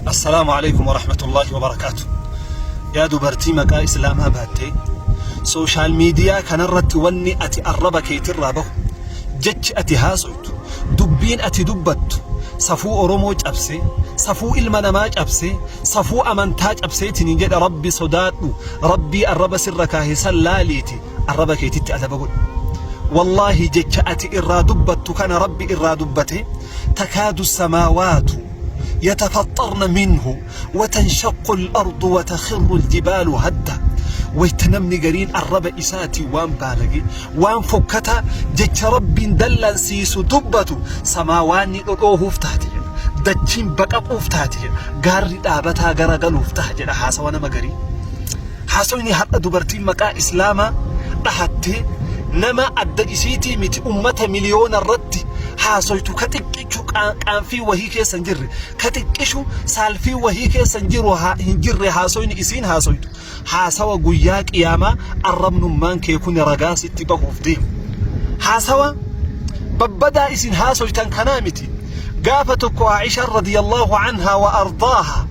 Assalaamu alaikum warahmatullaahi wabarakaatu. Yaa dubartii maqaa islaamaa baattee sooshaal miidiyaa kanarratti wanni ati arraba keetirraa bahu jechi ati haasoytu dubbiin ati dubbattu safuu Oromoo cabsee safuu ilma namaa cabsee safuu amantaa cabseetiin jedha rabbi sodaadhu rabbii arraba sirra kaahe san laaliiti arraba keetitti adaba godhu. Wallaahi jecha ati irraa dubbattu kana rabbi irraa dubbate takaadu samaawaatu yatafaxxarna minhu watanshaqu al-ardu watakhirru al-jibaalu hadda. Wayta namni gariin arraba isaatiin waan baalage waan fokkataa jecha rabbiin dallansiisu dubbatu samaawaanni dhodhoohuuf taate jedha. Dachiin baqaquuf taate jedha. Gaarri dhaabataa garagaluuf taha jedha haasawa nama garii. Haasawni har'a dubartiin maqaa Islaamaa dhahattee nama adda isiitii miti ummata miliyoona irratti haasoytu ka xiqqishu qaanfii wahii keessa hin jirre ka xiqqishu saalfii wahii keessa hin jiru hin jirre haasoyni isiin haasoytu haasawa guyyaa qiyaamaa arrabnummaan kee kun ragaa sitti bahuuf deemu. Haasawa babbadaa isin haasoytan kanaa miti. Gaafa tokko Aishaan radiyallahu anhaa wa ardaaha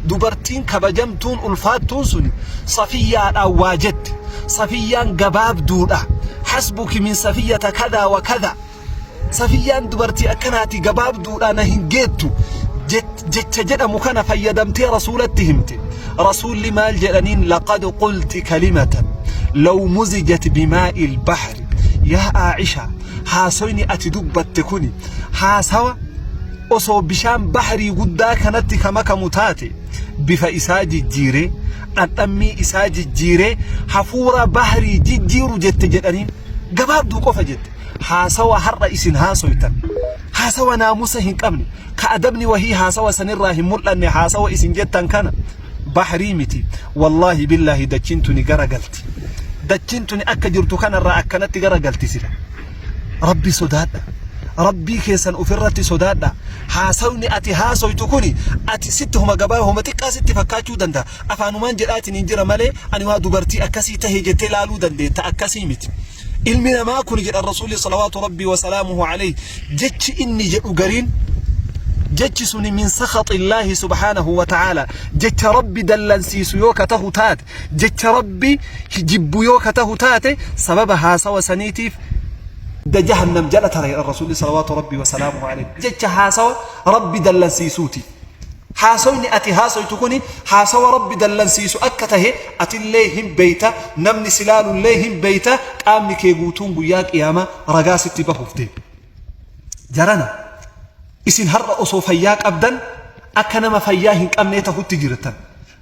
dubartiin kabajamtuun ulfaattuun suni Safiyyaadhaan waa jette. Safiyyaan gabaabduudha. Hasbuki min safiyyata kadaa wa kadaa. Safiyyaan dubartii akkanaati gabaabduudha na hin geettu jecha jedhamu kana fayyadamtee rasuulatti himte. Rasuulli maal jedhaniin laqad qulti kalimatan law muzijat bimaa'il bahri. Yaa Aisha haasoyni ati dubbatte kuni haasawa osoo bishaan bahrii guddaa kanatti ka makamu taate bifa isaa jijjiiree dhandhammii isaa jijjiiree hafuura bahrii jijjiiru jette jedhaniin gabaabduu qofa jette. Haasawa har'a isin haasoytan haasawa naamusa hin qabne ka adabni wahii haasawa sanirraa hin mul'anne haasawa isin jettan kana bahrii miti wallaahi billaahi dachiin tuni gara galti dachiin tuni akka jirtu kanarraa akkanatti gara galti sila rabbi sodaadha rabbii keessan ofirratti sodaadha haasawni ati haasoytu kuni ati sitti homa gabaa homa xiqqaa sitti fakkaachuu danda'a afaanumaan jedhaatiin hin jira malee ani waa dubartii akkasii tahe jettee laaluu dandeetta akkasii miti Ilmi namaa kun jedhan Rasuulli salawaatu rabbii wa salaamuhu alayhi jechi inni jedhu gariin jechi suni min sakhaxillaahi subhaanahu wa ta'aala jecha rabbi dallansiisu yoo ka tahu taate jecha rabbi jibbu yoo ka tahu taate sababa haasawa saniitiif da jahannam jala tara jedhan Rasuulli salawaatu rabbii wa salaamuhu alayhi jecha haasawa rabbi dallansiisuuti. Haasoyni ati haasoytu kuni haasawa Rabbi dallansiisu akka tahe atillee hin beeyta, namni si laalullee hin beeyta, qaamni kee guutuun guyyaa qiyaamaa ragaa sitti bahuuf deema. Jarana, isin har'a osoo fayyaa qabdan akka nama fayyaa hin qabnee tahutti jirtan.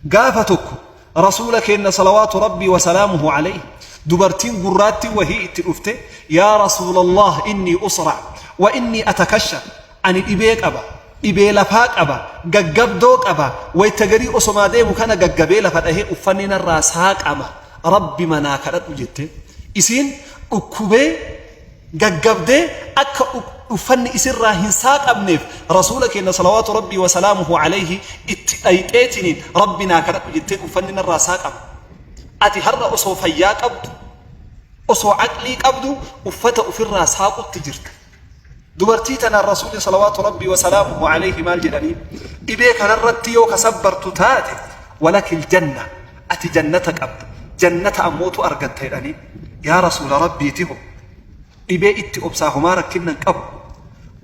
Gaafa tokko Rasuula keenna salawaatu Rabbii wa salaamuhu alayhi dubartiin gurraattiin wahii itti dhufte yaa Rasuulallah innii usra wa innii atakashaf ani dhibee qaba dhibee lafaa qaba gaggabdoo qaba wayta garii osomaa deemu kana gaggabee lafa dhahee uffanni narraa saaqama Rabbi manaa kadhadhu jette isiin dhukkubee gaggabdee akka uffanni isirraa hin saaqamneef rasuula keenya salawaatu rabbii wasalaamuhu alayhi itti dhayxeetiniin rabbi naa kadhadhu jetteen uffanni narraa saaqama. Ati har'a osoo fayyaa qabdu osoo aqlii qabdu uffata ofirraa saaqutti jirta. Dubartii tanaan rasuulli salawaatu rabbii wasalaamuhu alayhi maal jedhanii dhibee kanarratti yoo ka sabbartu taate walakil janna ati jannata qabda jannata ammootu argatta jedhanii yaa rasuula rabbiiti ho dhibee itti obsaa homaa rakkinna hin qabu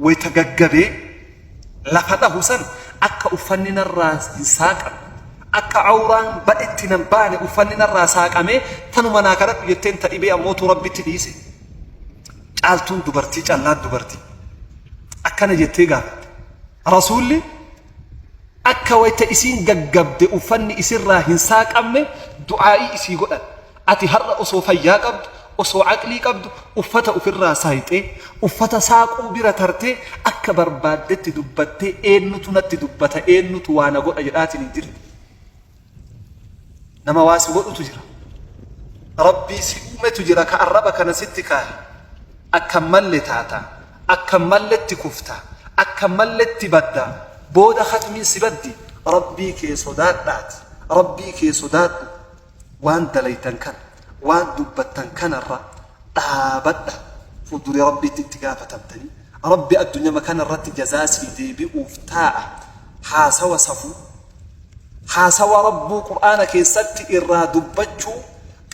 wayta gaggabee lafa dhahu san akka uffanni narraa hin saaqamne akka awraan badhetti nan baane uffanni narraa saaqamee tanuma naa kadhadhu jetteen ta dhibee ammootu rabbitti dhiise caaltuun dubartii callaan dubartii akkana jettee gaafatte rasuulli Akka wayta isiin gaggabde uffanni isirraa hin saaqamne du'aa'ii isii godhan. Ati har'a osoo fayyaa qabdu, osoo aqlii qabdu uffata ufirraa saayxee, uffata saaquu bira tartee akka barbaaddetti dubbattee eennutu natti dubbata, eennutu waa na godha jedhaatiin hin jirtu. Nama waa si godhutu jira. Rabbii si uumetu jira ka arraba kana sitti kaahe. Akka hin malle taata. Akka hin malletti kufta. Akka hin malletti badda. Booda khatmiin si baddi. Rabbii kee sodaadhaati. Rabbii kee sodaadhu. Waan dalaytan kana, waan dubbattan kanarra dhaabadha. Fuulduree Rabbiitti itti gaafatamtanii. Rabbi addunyama kanarratti jazaa sii deebi'uuf taa'a. Haasawa safuu. Haasawa Rabbuu Qur'aana keessatti irraa dubbachuu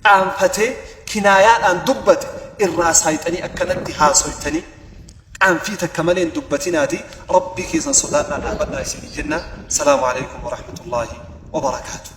qaanfatee kinaayaadhaan dubbate irraa saayxanii akkanatti haasoytanii qaanfii takka malee hin dubbatinaatii Rabbii keessan sodaadhaa dhaabadhaa isiniin jenna. Salaamu aleykum warahmatullaahi wabarakaatuh.